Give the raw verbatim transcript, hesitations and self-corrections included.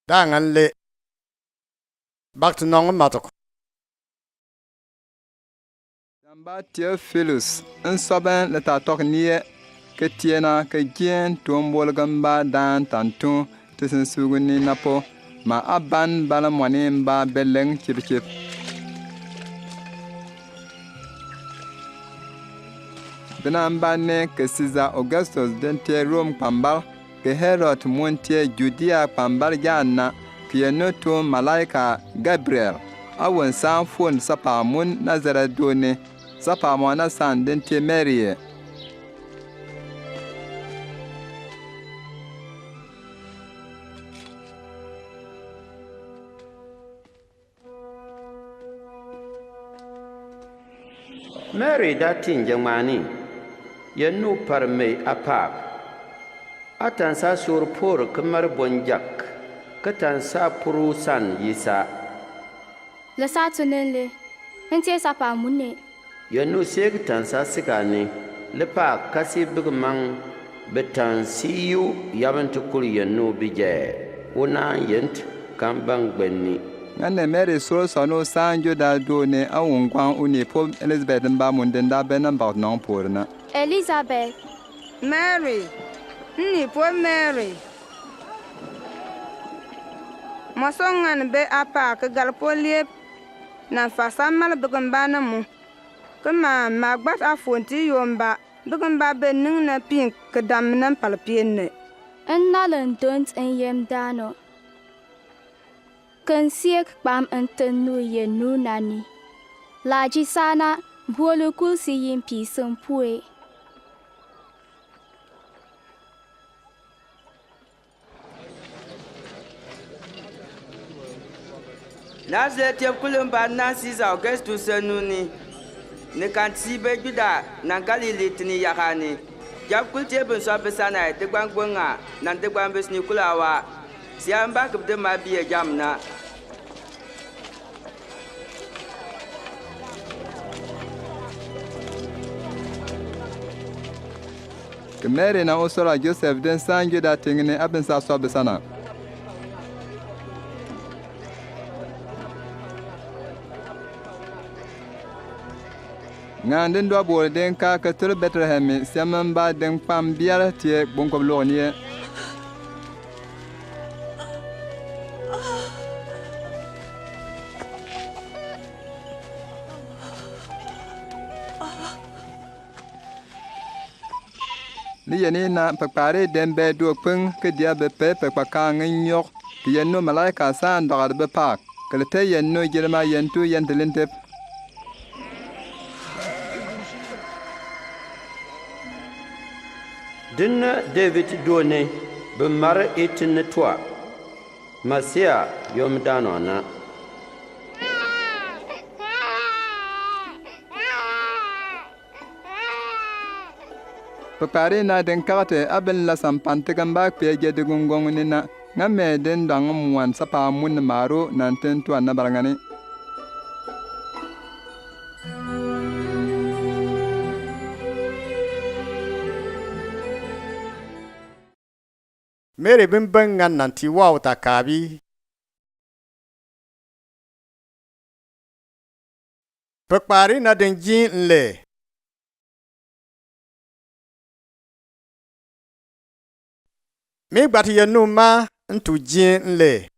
da ŋa le. Bak ti nɔŋ matok. Damba Theophilus, nsɔbɛn le ta tɔk nie, ke tiena ke jien tumbo le gamba dan tantu, ti sin sugu ni napo, ma aban bala mwani mba beleng chipchip. Bina mba ne ke Caesar Augustus den te Rome kpambal, ke Herod mun te Judea kpambal jana, ke yenu tum malaika Gabriel, awun san fun sapa mun Nazareth done, sapa mo na san den te Mary e. Mary da tin jɛ ŋmani, yenu par mei apak. Atan sa sur pur ke mar bon jak, ke tan sa puru san yisa. Le sa tunen le, ntie sapa mune. Yenu sek tan sa sikani, le pak kasi big mang, be tan si yu yabin tukur yenu bijɛ, una yent kan bang benni. Ŋa ne Mary sur sanu san Juda done a ungwan uni po Elizabeth mba mun den da ben na mbak nɔŋ pur na. Elizabeth. Mary. Nni po Mary. Mɔ so ŋan be apak ke gal po liep. Nan fa sa mal big mba na mu. Ke ma ma gbat afon ti yomba. Big mba be niŋ na pink ke dam na pal pienne. Nna le ndont nyem dano. Ke nsiek kpam ntenu yenu nani. Laji sana, bolu kul si yimpi sempue. Nazareth yeb kul mba na Caesar Augustus anu ni, ni kan ti be Juda na Galilee tini yakani. Jab kul ti yeb nsɔ be sana degban gbenga na degban be sini kul awa. Sia mba kebde ma bi ye jam na. Ke Mary na osora Joseph den san Juda tingini abin sa sɔ be sana. Ŋa den dua bor den ka ke tulu Bethlehem mi siam mba den kpam biar tie gbongkob lok nie. Ni yeni na pekpari den be duo kpeng ke dia be pe pekpaka ngenyok ke yenu malaika san dɔgad be pak ke le te yenu jirma yentu yenti lintep. Dinna David done be mar itin tua. Masia yom dano na. Pekpari na den kagate abin la sampan tegan ba kpe je de gungong ni na. Ŋa me den dang mwan sapa mun maru nan ten tuan na barangani. Mary bin bang ŋan nan ti waw ta kabi. Pekpari na den jin le. Mi gbat yenu ma ntu jin le.